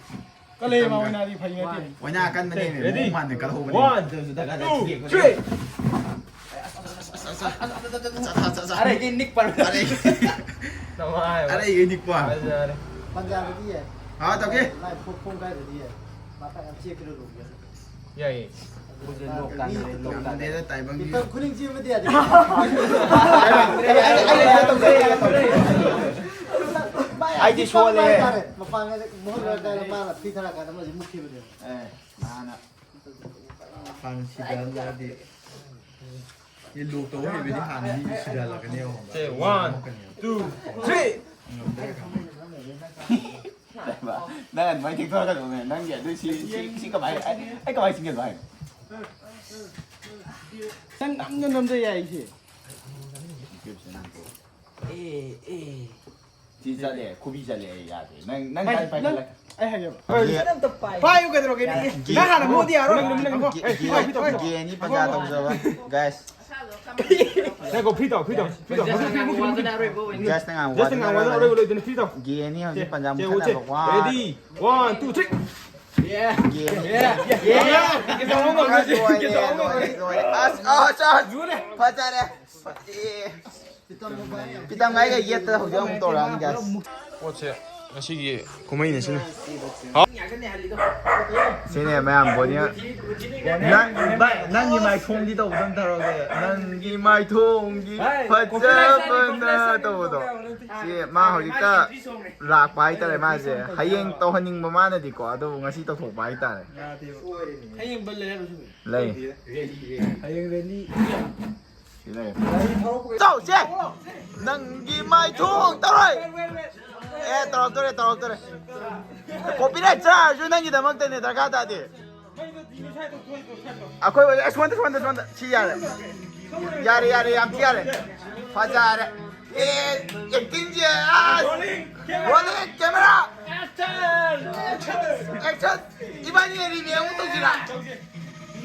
ꯀꯜꯂꯦ ꯃꯥ ꯑꯣꯏꯅꯥꯗꯤ ꯐꯩ ꯅꯠꯇꯦ꯫ ꯑꯣꯏꯅꯥ ꯑꯀꯟꯕꯅꯦ꯫ Okay, ready? ꯃꯑꯣꯡ ꯃꯥꯟꯗ ꯀꯜꯍꯧꯕꯅꯦ꯫ One, ꯑꯗꯨꯁꯨ ꯗꯔꯀꯥꯔ two, ꯊꯤꯔꯦꯛꯄꯅꯦ꯫ three. ꯑꯁ, ꯑꯁ, ꯑꯁ, ꯑꯁ, ꯑꯁ, ꯑꯁ, ꯑꯁ, ꯑꯁ, ꯑꯁ꯫ ꯑꯔꯦ ꯀꯩ ꯅꯤꯛꯄ꯫ ꯑꯔꯦ, ꯅꯃꯥꯏ꯫ ꯑꯔꯦ, ꯅꯤꯛꯄ꯫ ꯐꯖꯔꯦ꯫ ꯄꯟꯖꯥꯕꯗꯤ ꯌꯥꯏ꯫ ꯍꯥ, ꯇꯧꯒꯦ꯫ ꯂꯥꯏ ꯐꯣ-, ꯐꯣꯝ ꯀꯥꯏꯗꯗꯤ ꯌꯥꯏ꯫ ꯃꯥ ꯌꯥꯝ ꯆꯦꯛꯈ꯭ꯔꯦ ꯔꯨꯝꯒꯤ꯫ ꯌꯥꯏꯌꯦ꯫ ꯂꯣꯛ ꯇꯥꯅꯔꯦ, ꯂꯣꯛ ꯇꯥꯅꯔꯦ꯫ ꯇꯥꯏꯕꯪ ꯃꯤꯗꯤ ꯃꯇꯝ ꯈꯨꯗꯤꯡ ꯆꯦꯟꯕꯗꯤ ꯌꯥꯗꯦ꯫ ꯑꯩꯗꯤ ꯁꯣꯜꯂꯦ꯫ ꯃꯄꯥꯡꯒꯜ ꯃꯨꯍꯜꯂꯀꯥꯟꯗ ꯃꯥꯅ ꯐ꯭ꯔꯤ ꯊꯥꯔꯛꯀꯥꯟꯗ ꯃꯥꯁꯦ ꯃꯨꯠꯈꯤꯕꯅꯦꯕ꯫ ꯑꯦ, ꯅꯍꯥꯟꯅ ꯍꯥꯟꯅ ꯁꯤꯗꯍꯜꯂꯗꯤ, ꯁꯤ ꯂꯣꯛ ꯇꯧꯕ ꯍꯩꯕꯗꯤ ꯍꯥꯟꯅ ꯃꯤ ꯁꯤꯗꯍꯜꯂꯛꯀꯅꯦꯕ꯫ ꯁꯦ, one, two, three. ꯅꯪ ꯑꯗꯨꯃꯥꯏꯅ ꯊꯦꯡꯊꯣꯔꯛꯀꯗꯧꯅꯦ꯫ ꯅꯪꯒꯤ ꯑꯗꯨ ꯁꯤ, ꯁꯤ, ꯁꯤ ꯀꯃꯥꯏ, ꯑꯩ, ꯑꯩ ꯀꯃꯥꯏꯅ ꯆꯤꯡꯒꯗ꯭ꯔꯣ ꯍꯥꯏꯅꯣ? ꯅꯪ ꯅꯝꯅ ꯅꯝꯖ ꯌꯥꯏꯁꯦ꯫ ꯁꯤ ꯆꯠꯂꯦ, ꯈꯨꯕꯤ ꯆꯠꯂꯦ, ꯑꯩ ꯌꯥꯗꯦ꯫ ꯅꯪ, ꯅꯪ ꯀꯥꯏ ꯄꯥꯏꯈꯠꯂꯛ- ꯑꯩ ꯍꯥꯏꯒꯦꯕ꯫ ꯄꯥꯏꯌꯨ ꯀꯩꯗꯧꯔꯒꯦ? ꯅꯪ ꯍꯥꯟꯅ ꯃꯣꯗꯤ ꯌꯥꯔꯣꯏ꯫ ꯒꯦ, ꯒꯦ, ꯒꯦ ꯑꯅꯤ ꯄꯟꯖꯥ ꯇꯧꯖꯕ꯫ Guys, ꯉꯥꯏꯈꯣ, free ꯇꯧ, free ꯇꯧ, free ꯇꯧ꯫ ꯃꯨꯛꯀꯤ, ꯃꯨꯛꯀꯤ, ꯃꯨꯛꯀꯤ, ꯃꯨꯛꯀꯤ꯫ Guys, ꯅꯪ ꯉꯥꯡꯕ Just ꯉꯥꯡꯕꯗ ꯋꯥꯗꯅ ꯑꯔꯣꯏꯕ ꯂꯣꯏꯗꯅ free ꯇꯧ꯫ ꯒꯦ ꯑꯅꯤ ꯍꯧꯖꯤꯛ ꯄꯟꯖꯥ ꯁꯦ, ꯃꯨꯊꯠꯅꯕ꯫ ꯁꯦ, ready, one, two, three. ꯒꯦ ꯑꯅꯤ꯫ ꯂꯣꯏꯔꯦ, ꯂꯣꯏꯔꯦ, ꯂꯣꯏꯔꯦ꯫ ꯑꯁ, ꯑꯁ, ꯑꯁ꯫ ꯐꯖꯔꯦ꯫ ꯑꯦ꯫ ꯄꯤꯇꯝ ꯉꯥꯏꯒ ꯌꯦꯠꯇ ꯍꯧꯖꯤꯛ ꯑꯃꯨꯛ ꯇꯧꯔꯛꯑꯅꯤ, guys꯫ ꯄꯣꯠꯁꯦ ꯉꯁꯤꯒꯤ ꯀꯨꯝꯍꯩꯅꯦ ꯁꯤꯅ꯫ ꯁꯤꯅꯦ ꯃꯌꯥꯝ ꯕꯣꯅꯤꯌꯥ꯫ ꯅꯪ, ꯚꯥꯏ, ꯅꯪꯒꯤ ꯃꯥꯏꯊꯣꯡꯗꯤ ꯇꯧꯕꯗꯣ ꯑꯝꯇ ꯇꯧꯔꯛꯑꯣꯁꯦ꯫ ꯅꯪꯒꯤ ꯃꯥꯏꯊꯣꯡꯒꯤ ꯐꯖꯕꯅ ꯇꯧꯕꯗꯣ꯫ ꯁꯤ ꯃꯥ ꯍꯧꯖꯤꯛꯇ ꯂꯥꯛꯄ ꯍꯥꯏꯇꯥꯔꯦ ꯃꯥꯁꯦ꯫ ꯍꯌꯦꯡ ꯇꯧꯍꯟꯅꯤꯡꯕ ꯃꯥꯅꯗꯤꯀꯣ, ꯑꯗꯨꯕꯨ ꯉꯁꯤ ꯇꯧꯊꯣꯛꯄ ꯍꯥꯏꯇꯥꯔꯦ꯫ ꯍꯌꯦꯡ ꯕꯟ ꯂꯩ ꯍꯥꯏꯕ ꯁꯤꯕꯨ? ꯂꯩ꯫ ꯍꯌꯦꯡ rally꯫ ꯁꯤ ꯂꯩ꯫ ꯇꯧꯁꯦ! ꯅꯪꯒꯤ ꯃꯥꯏꯊꯣꯡ ꯇꯧꯔꯣꯏ! ꯑꯦ, ꯇꯧꯔꯛꯇꯣꯔꯦ, ꯇꯧꯔꯛꯇꯣꯔꯦ꯫ Copyright ꯆꯥꯔꯁꯨ ꯅꯪꯒꯤꯗꯃꯛꯇꯅꯦ, ꯗꯔꯀꯥꯔ ꯇꯥꯗꯦ꯫ ꯑꯩꯈꯣꯏ ꯑꯣꯏ-, ꯑꯁ, ꯁꯣꯟꯗ, ꯁꯣꯟꯗ, ꯁꯣꯟꯗ꯫ ꯁꯤ ꯌꯥꯔꯦ꯫ ꯌꯥꯔꯦ, ꯌꯥꯔꯦ, ꯌꯥꯝ ꯊꯤ ꯌꯥꯔꯦ꯫ ꯐꯖꯔꯦ꯫ ꯑꯦ, acting ꯁꯦ, ꯑꯁ꯫ Rolling camera꯫ Action! ꯏꯕꯥꯅꯤ remake ꯑꯃꯨꯛ ꯇꯧꯁꯤꯔꯥ?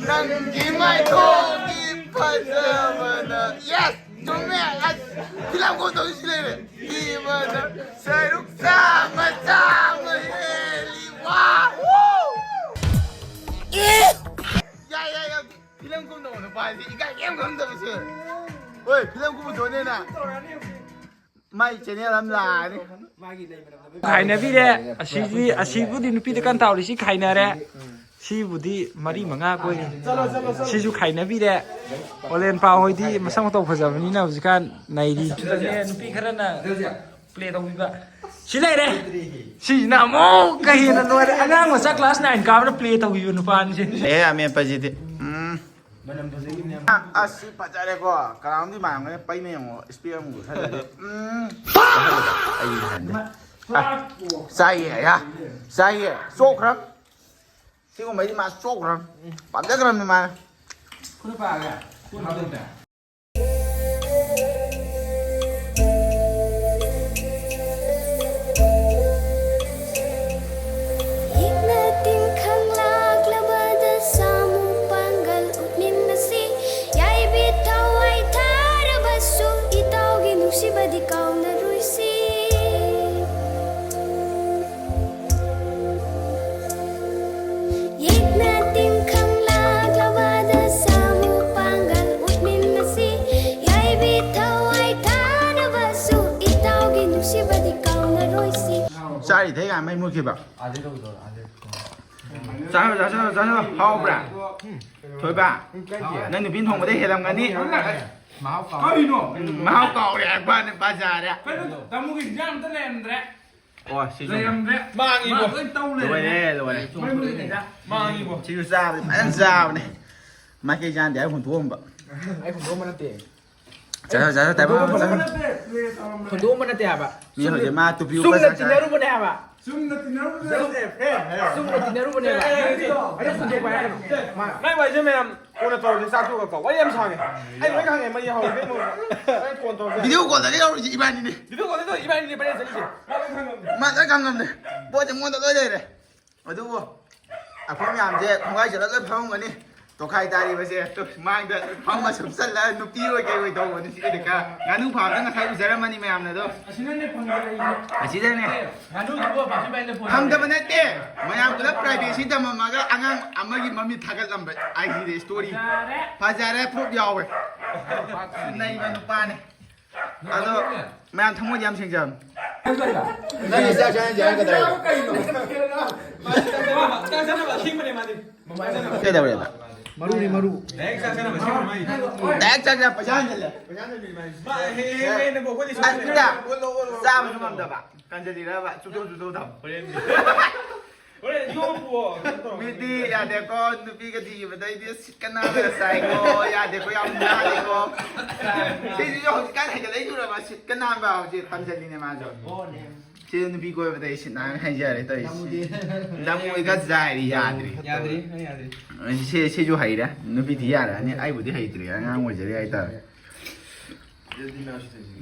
ꯅꯪꯒꯤ ꯃꯥꯏꯊꯣꯡꯒꯤ ꯐꯖꯕꯅ꯫ Yes! ꯆꯨꯝꯃꯦ! ꯑꯁ, film ꯀꯨꯝꯗꯧꯁꯤ ꯂꯩꯔꯦ꯫ ꯊꯤꯕꯗ ꯁꯔꯨꯛ ꯆꯥꯝꯃ, ꯆꯥꯝꯃ ꯍꯦꯜꯂꯤ꯫ ꯋꯥ! ꯋꯨ! ꯌꯥꯏ, ꯌꯥꯏ, ꯌꯥꯏ꯫ Film ꯀꯨꯝꯗꯧꯕ ꯅꯨꯄꯥꯁꯤ ꯏꯀꯥꯏ ꯀꯩꯝ ꯈꯪꯗꯕꯁꯦ꯫ ꯍꯣꯏ, film ꯀꯨꯝꯗꯧꯅꯦꯅ꯫ ꯃꯥꯏ channel ꯑꯃ ꯂꯥꯛꯑꯅꯤ꯫ ꯈꯥꯏꯅꯕꯤꯔꯦ꯫ ꯑꯁꯤꯗꯤ, ꯑꯁꯤꯕꯨꯗꯤ ꯅꯨꯄꯤꯗ ꯀꯟ ꯇꯥꯎꯔꯤ, ꯁꯤ ꯈꯥꯏꯅꯔꯦ꯫ ꯁꯤꯕꯨꯗꯤ ꯃꯔꯤ ꯃꯉꯥ ꯀꯣꯏꯔꯤ꯫ ꯁꯤꯁꯨ ꯈꯥꯏꯅꯕꯤꯔꯦ꯫ ꯑꯣꯂꯦꯟ ꯄꯥꯎ ꯍꯣꯏꯗꯤ ꯃꯁꯛ ꯃꯇꯧ ꯐꯖꯕꯅꯤꯅ ꯍꯧꯖꯤꯛꯀꯥꯟ ꯅꯩꯔꯤ꯫ ꯅꯨꯄꯤ ꯈꯔꯅ ꯄ꯭ꯂꯦ ꯇꯧꯕꯤꯕ꯫ ꯁꯤ ꯂꯩꯔꯦ꯫ ꯁꯤꯁꯤꯅ ꯑꯃꯨꯛꯀ ꯍꯦꯟꯅ ꯂꯣꯏꯔꯦ꯫ ꯑꯉꯥꯡ ꯃꯆꯥ ꯀ꯭ꯂꯥꯁ ꯅꯥꯏꯟ ꯀꯥꯕꯅ ꯄ꯭ꯂꯦ ꯇꯧꯕꯤꯕ ꯅꯨꯄꯥꯅꯤ ꯁꯤ꯫ ꯑꯦ, ꯑꯃꯦꯠꯄꯁꯤꯗꯤ꯫ ꯎꯝ꯫ ꯑꯁ, ꯁꯤ ꯐꯖꯔꯦꯀꯣ꯫ ꯀꯅꯥꯅꯣꯝꯗꯤ ꯃꯥꯟꯈ꯭ꯔꯦ꯫ ꯄꯩꯅ ꯌꯦꯡꯉꯣ꯫ ꯏꯁꯄꯦꯛ ꯑꯃꯨꯛ ꯎꯞꯁꯜꯂꯗꯤ꯫ ꯎꯝ꯫ ꯑꯩ ꯍꯟꯗꯦ꯫ ꯑ, ꯆꯥꯏꯌꯦ, ꯑꯌꯥ꯫ ꯆꯥꯏꯌꯦ꯫ ꯆꯣꯛꯈ꯭ꯔꯝ꯫ ꯁꯤꯒꯨꯝꯕꯩꯗꯤ ꯃꯥ ꯆꯣꯛꯈ꯭ꯔꯝ꯫ ꯄꯥꯝꯖꯈ꯭ꯔꯝꯅꯤ ꯃꯥꯅ꯫ ꯈꯨꯠꯅ ꯄꯥꯏꯔꯒ꯫ ꯈꯨꯠꯅ ꯄꯥꯏꯔꯒ꯫ ꯌꯦꯛꯅ ꯇꯤꯟꯈꯪ ꯂꯥꯛꯂꯕꯗ ꯁꯥꯃꯨ ꯄꯥꯡꯒꯜ ꯎꯠꯃꯤꯟꯅꯁꯤ꯫ ꯌꯥꯏꯕꯤ ꯊꯋꯥꯏ ꯊꯥꯔꯕꯁꯨ ꯏꯇꯥꯎꯒꯤ ꯅꯨꯡꯁꯤꯕꯗꯤ ꯀꯥꯎꯅꯔꯣꯏꯁꯤ꯫ ꯌꯦꯛꯅ ꯇꯤꯟꯈꯪ ꯂꯥꯛꯂꯕꯗ ꯁꯥꯃꯨ ꯄꯥꯡꯒꯜ ꯎꯠꯃꯤꯟꯅꯁꯤ꯫ ꯌꯥꯏꯕꯤ ꯊꯋꯥꯏ ꯊꯥꯔꯕꯁꯨ ꯏꯇꯥꯎꯒꯤ ꯅꯨꯡꯁꯤꯕꯗꯤ ꯀꯥꯎꯅꯔꯣꯏꯁꯤ꯫ ꯆꯥꯔꯤꯗꯩ ꯌꯥꯝ ꯃꯩ ꯃꯨꯠꯈꯤꯕ꯫ ꯆꯥꯔꯣ, ꯆꯥꯔꯣ, ꯆꯥꯔꯣ, ꯆꯥꯔꯣ꯫ ꯍꯥꯎꯕ꯭ꯔꯥ? ꯊꯣꯏꯕ, ꯅꯪ ꯅꯨꯄꯤꯅ ꯊꯣꯡꯕꯗꯩ ꯍꯦꯜꯂꯝꯒꯅꯤ꯫ ꯀꯔꯤꯅꯣ? ꯎꯝ, ꯃꯍꯥꯎ ꯀꯥꯎꯔꯦ ꯍꯥꯏꯕ ꯋꯥꯅꯤ, ꯕꯖꯥꯔꯗ꯫ ꯀꯩꯅꯣ, ꯇꯥꯃꯣꯒꯤ ꯍꯤꯟꯖꯥꯡ ꯑꯝꯇ ꯂꯩꯔꯝꯗ꯭ꯔꯦ꯫ ꯑꯣ, ꯁꯤ ꯁꯨꯝ꯫ ꯂꯩꯔꯝꯗ꯭ꯔꯦ꯫ ꯃꯥꯡꯉꯤꯕꯣ꯫ ꯃꯥ ꯂꯣꯏ ꯇꯧ ꯂꯩꯔꯝꯃꯦ꯫ ꯂꯣꯏꯔꯦ, ꯂꯣꯏꯔꯦ꯫ ꯃꯩ ꯃꯨꯠꯂꯤꯉꯩꯗ꯫ ꯃꯥꯡꯉꯤꯕꯣ꯫ ꯁꯤꯁꯨ ꯆꯥꯕꯅꯤ, ꯐꯖꯅ ꯆꯥꯕꯅꯤ꯫ ꯃꯥꯏꯀꯩ ꯆꯥꯟꯗꯦ ꯍꯥꯏꯕ ꯍꯨꯟꯗꯣꯛꯑꯝꯕ꯫ ꯑꯩ ꯍꯨꯟꯗꯣꯛꯑꯝꯕ ꯅꯠꯇꯦ꯫ ꯆꯠꯂꯣ, ꯆꯠꯂꯣ, ꯇꯥꯏꯕꯪ, ꯍꯨꯟꯗꯣꯛꯑꯝꯕ ꯆꯠꯂꯣ꯫ ꯅꯠꯇꯦ, ꯄ꯭ꯂꯦ ꯇꯧꯔꯝꯕꯅꯦ꯫ ꯍꯨꯟꯗꯣꯛꯑꯝꯕ ꯅꯠꯇꯦ ꯍꯥꯏꯕ꯫ ꯃꯤ ꯁꯨꯝꯅ, ꯍꯧꯖꯤꯛ ꯃꯥ ꯇꯨꯄꯤ ꯎꯞꯄ ꯆꯨꯝꯅ ꯆꯥꯛ ꯆꯥꯏ꯫ ꯇꯤꯟꯅꯔꯨꯕꯅꯦ ꯍꯥꯏꯕ꯫ ꯆꯨꯝꯅ ꯇꯤꯟꯅꯔꯨꯕꯅꯦ꯫ ꯆꯨꯝꯅ ꯇꯤꯟꯅꯔꯨꯕꯅꯦꯕ꯫ ꯑꯦ, ꯑꯦ, ꯑꯦ, ꯑꯗꯨ ꯍꯨꯟꯗꯣꯛꯄ ꯍꯥꯏꯔꯛꯀꯅꯨ꯫ ꯃꯥ ꯅꯪ ꯋꯥꯔꯤꯁꯦ ꯃꯌꯥꯝ ꯀꯣꯟꯅ ꯇꯧꯔꯁꯦ, ꯆꯥꯛ ꯇꯣꯛꯑꯒꯀꯣ꯫ ꯋꯥꯔꯤ ꯌꯥꯝ ꯁꯥꯡꯉꯦ꯫ ꯑꯩ ꯂꯣꯏ ꯈꯪꯉꯦ, ꯃꯔꯤ ꯍꯧꯔꯒꯦ ꯑꯃꯨꯛ꯫ ꯍꯣꯔꯦꯟ ꯐꯣꯟ ꯇꯧꯔꯁꯦ꯫ ꯚꯤꯗꯤꯑꯣ ꯀꯣꯜꯗꯒꯤ ꯌꯥꯎꯔꯤꯁꯦ ꯏꯕꯥꯅꯤꯅꯦ꯫ ꯚꯤꯗꯤꯑꯣ ꯀꯣꯜꯗ ꯇꯧꯔꯤꯁꯦ ꯏꯕꯥꯅꯤꯅꯦ ꯄꯔꯦꯡ ꯆꯠꯂꯤꯁꯦ꯫ ꯃꯥ ꯂꯣꯏ ꯈꯪꯉꯝꯅꯦ꯫ ꯃꯥ ꯂꯣꯏ ꯈꯪꯉꯝꯅꯦ꯫ ꯄꯣꯠꯁꯦ ꯃꯉꯣꯟꯗ ꯂꯣꯏ ꯂꯩꯔꯦ꯫ ꯑꯗꯨꯕꯨ ꯑꯩꯈꯣꯏ ꯃꯌꯥꯝꯁꯦ ꯈꯣꯡꯒꯥꯏ ꯆꯠꯂꯒ ꯐꯝꯃꯝꯒꯅꯤ꯫ ꯇꯣꯈꯥꯏ ꯇꯥꯔꯤꯕꯁꯦ꯫ ꯇꯨ, ꯃꯥꯡꯗ ꯐꯝꯃ ꯁꯨꯝ ꯆꯠꯂꯒ ꯅꯨꯄꯤ ꯑꯣꯏ ꯀꯩ ꯑꯣꯏ ꯇꯧꯕꯅꯤ ꯁꯤꯗꯤ ꯈꯔ꯫ ꯉꯥꯅꯨ ꯐꯥꯝꯗ ꯉꯁꯥꯏ ꯎꯖꯔꯝꯃꯅꯤ ꯃꯌꯥꯝꯅ ꯑꯗꯣ꯫ ꯑꯁꯤꯅꯅꯦ ꯐꯪꯖꯔꯛꯏꯁꯦ꯫ ꯑꯁꯤꯗꯅꯦ꯫ ꯉꯥꯅꯨꯗꯨꯕꯨ ꯄꯥꯝꯁꯤ ꯄꯥꯏꯅ ꯐꯣꯟ ꯐꯪꯗꯕ ꯅꯠꯇꯦ꯫ ꯃꯌꯥꯝ ꯄꯨꯂꯞ ꯄ꯭ꯔꯥꯏꯚꯦꯁꯤ ꯊꯝꯃꯝꯃꯒ ꯑꯉꯥꯡ ꯑꯃꯒꯤ ꯃꯃꯤꯠ ꯊꯥꯒꯠꯂꯝꯕ ꯑꯥꯏ ꯖꯤꯗ ꯁ꯭ꯇꯣꯔꯤ꯫ ꯐꯖꯔꯦ꯫ ꯐꯖꯔꯦ, ꯄ꯭ꯔꯨꯞ ꯌꯥꯎꯋꯦ꯫ ꯅꯩꯕ ꯅꯨꯄꯥꯅꯦ꯫ ꯑꯗꯣ ꯃꯌꯥꯝ ꯊꯃꯣꯏꯗꯤ ꯌꯥꯝ ꯁꯦꯡꯖꯕꯅꯤ꯫ ꯅꯪꯒꯤ ꯆꯥꯛ ꯆꯥꯅꯁꯦ ꯍꯥꯏꯔꯛꯀꯗ꯭ꯔꯥ? ꯀꯩꯗꯧꯔꯦꯕ? ꯃꯔꯨꯅꯤ, ꯃꯔꯨ꯫ ꯗꯥꯏꯔꯦꯛ ꯆꯥꯛ ꯆꯥ ꯄꯩꯁꯥ ꯍꯟꯖꯜꯂꯦ꯫ ꯑꯁ, ꯆꯥꯕꯁꯨ ꯉꯝꯗꯕ꯫ ꯀꯟꯖꯜꯂꯤꯔꯕ? ꯆꯨꯞꯊꯣꯛ ꯆꯨꯞꯊꯣꯛ ꯊꯝ꯫ ꯃꯤꯗꯤ ꯌꯥꯗꯦꯀꯣ, ꯅꯨꯄꯤꯒ ꯊꯤꯈꯤꯕꯗꯩꯗꯤ ꯁꯤꯠꯀ ꯅꯥꯟꯕꯒ ꯆꯥꯏꯀꯣ, ꯌꯥꯗꯦꯀꯣ, ꯌꯥꯝ ꯅꯥꯜꯂꯦꯀꯣ꯫ ꯁꯤꯁꯤꯁꯨ ꯍꯧꯖꯤꯛꯀꯥꯟ ꯍꯦꯟꯒꯠꯂꯛꯏꯗꯨꯔꯕ? ꯁꯤꯠꯀ ꯅꯥꯟꯕ ꯍꯧꯖꯤꯛ ꯇꯝꯁꯤꯜꯂꯤꯅꯦ ꯃꯥꯁꯨ꯫ ꯁꯤ ꯅꯨꯄꯤ ꯀꯣꯏꯕꯗ ꯑꯩ ꯁꯤꯠ ꯅꯥꯟ ꯍꯥꯏꯖꯔꯦ ꯇꯧꯔꯤꯁꯦ꯫ ꯂꯝ ꯑꯣꯏꯒ ꯖꯥꯏꯔꯤ ꯌꯥꯗ꯭ꯔꯤ꯫ ꯌꯥꯗ꯭ꯔꯤ, ꯅꯪ ꯌꯥꯗ꯭ꯔꯤ꯫ ꯁꯤ, ꯁꯤꯁꯨ ꯍꯩꯔꯦ꯫ ꯅꯨꯄꯤ ꯊꯤ ꯌꯥꯔꯅꯤ꯫ ꯑꯩꯕꯨꯗꯤ ꯍꯩꯇ꯭ꯔꯤ꯫ ꯑꯉꯥꯡ ꯑꯣꯏꯖꯔꯤ ꯍꯥꯏꯇꯥꯔꯦ꯫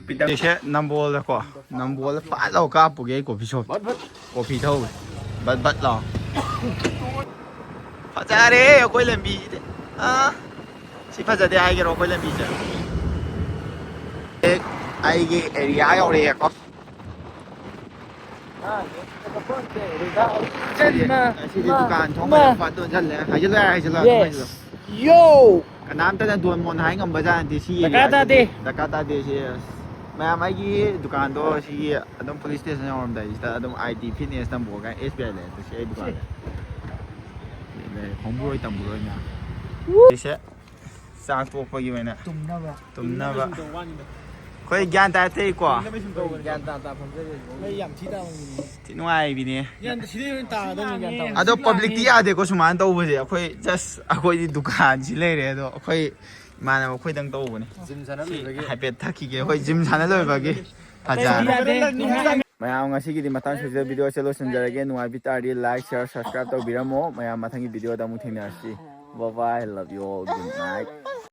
ꯄꯤꯇꯔꯁꯦ ꯅꯝꯕꯣꯜꯗꯀꯣ꯫ ꯅꯝꯕꯣꯜꯗ ꯐꯠ ꯂꯥꯎ ꯀꯥꯞꯄꯨꯒꯦ ꯑꯩ ꯀꯣꯐꯤ ꯁꯣꯞ꯫ ꯀꯣꯐꯤ ꯊꯧ꯫ ꯕꯠ ꯕꯠ ꯂꯥꯎ꯫ ꯐꯖꯔꯦ ꯑꯩꯈꯣꯏ ꯂꯝꯕꯤꯁꯤꯗꯤ꯫ ꯑꯥ꯫ ꯁꯤ ꯐꯖꯗꯦ ꯍꯥꯏꯒꯦꯔꯣ ꯑꯩꯈꯣꯏ ꯂꯝꯕꯤꯁꯦ? ꯑꯦ, ꯑꯩꯒꯤ ꯑꯦꯔꯤꯌꯥ ꯌꯧꯔꯛꯑꯦꯀꯣ꯫ ꯁꯤꯗꯤ, ꯁꯤꯗꯤ ꯗꯨꯀꯥꯟ ꯊꯣꯡ ꯍꯥꯏꯗꯣ ꯐꯠ ꯂꯣꯟꯁꯤꯜꯂꯦ꯫ ꯍꯥꯏꯖꯤꯜꯂꯣ, ꯌꯥꯔꯦ, ꯍꯥꯏꯖꯤꯜꯂꯣ, ꯑꯗꯨꯝ ꯍꯥꯏꯖꯤꯜꯂꯣ꯫ Yo! ꯀꯅꯥꯝꯇꯅ ꯗꯣꯟ ꯃꯣꯟ ꯍꯥꯏ ꯉꯝꯕ ꯖꯥꯠ ꯅꯠꯇꯦ꯫ ꯁꯤ ꯗꯔꯀꯥꯔ ꯇꯥꯗꯦ꯫ ꯗꯔꯀꯥꯔ ꯇꯥꯗꯦ ꯁꯤ꯫ ꯃꯌꯥꯝ, ꯑꯩꯒꯤ ꯗꯨꯀꯥꯟꯗꯣ ꯁꯤꯒꯤ ꯑꯗꯨꯝ ꯄꯨꯂꯤꯁ ꯁ꯭ꯇꯦꯁꯟ ꯌꯧꯔꯝꯗꯥꯏꯁꯤꯗ ꯑꯗꯨꯝ I D fitness ꯇꯝꯕꯣꯒ S B ꯑꯥꯏ ꯂꯩꯔꯦ꯫ ꯁꯤ ꯑꯩ ꯗꯨꯀꯥꯟꯗ꯫ ꯈꯣꯡꯕ꯭ꯔꯣꯏ ꯇꯝꯕ꯭ꯔꯣꯏ ꯃꯌꯥꯝ꯫ ꯁꯤꯁꯦ ꯆꯥꯛ ꯇꯣꯛꯄꯒꯤ ꯑꯣꯏꯅ ꯇꯨꯝꯅꯕ꯫ ꯇꯨꯝꯅꯕ꯫ ꯑꯩꯈꯣꯏ ꯒ꯭ꯌꯥꯟ ꯇꯥ ꯇꯩꯀꯣ꯫ ꯒ꯭ꯌꯥꯟ ꯇꯥ ꯇꯥ ꯐꯝꯖꯔꯦ꯫ ꯑꯩ ꯌꯥꯝ ꯊꯤ ꯇꯥꯕ ꯃꯤꯅꯦ꯫ ꯊꯤ ꯅꯨꯡꯉꯥꯏꯕꯤꯅꯦ꯫ ꯒ꯭ꯌꯥꯟ ꯇꯥ-, ꯁꯤꯗꯩ ꯍꯦꯟꯅ ꯇꯥꯒꯗꯕꯅꯤ ꯒ꯭ꯌꯥꯟ ꯇꯥꯕ꯫ ꯑꯗꯣ ꯄꯕ꯭ꯂꯤꯛꯇꯤ ꯌꯥꯗꯦꯀꯣ ꯁꯨꯃꯥꯏꯅ ꯇꯧꯕꯁꯦ꯫ ꯑꯩꯈꯣꯏ just ꯑꯩꯈꯣꯏꯗꯤ ꯗꯨꯀꯥꯟꯁꯤ ꯂꯩꯔꯦ꯫ ꯑꯗꯣ ꯑꯩꯈꯣꯏ ꯏꯃꯥꯟꯅꯕ ꯑꯩꯈꯣꯏꯗꯪ ꯇꯧꯕꯅꯦ꯫ ꯖꯤꯝ ꯁꯥꯟꯅ ꯁꯤ ꯂꯣꯏꯕꯒꯤ꯫ ꯍꯥꯏꯐꯦꯠ ꯊꯛꯈꯤꯒꯦ꯫ ꯑꯩꯈꯣꯏ ꯖꯤꯝ ꯁꯥꯟꯅ ꯂꯣꯏꯕꯒꯤ꯫ ꯐꯖꯔꯦ꯫ ꯌꯥꯗꯦ꯫ ꯃꯌꯥꯝ ꯉꯁꯤꯒꯤꯗꯤ ꯃꯇꯥꯡ ꯁꯤꯗ ꯚꯤꯗꯤꯑꯣꯁꯦ ꯂꯣꯏꯁꯤꯟꯖꯔꯒꯦ꯫ ꯅꯨꯡꯉꯥꯏꯕꯤ ꯇꯥꯔꯗꯤ like, share, subscribe ꯇꯧꯕꯤꯔꯝꯃꯣ꯫ ꯃꯌꯥꯝ ꯃꯊꯪꯒꯤ ꯚꯤꯗꯤꯑꯣꯗ ꯑꯃꯨꯛ ꯊꯦꯡꯅꯔꯁꯤ꯫ Bye bye, love you all, good night꯫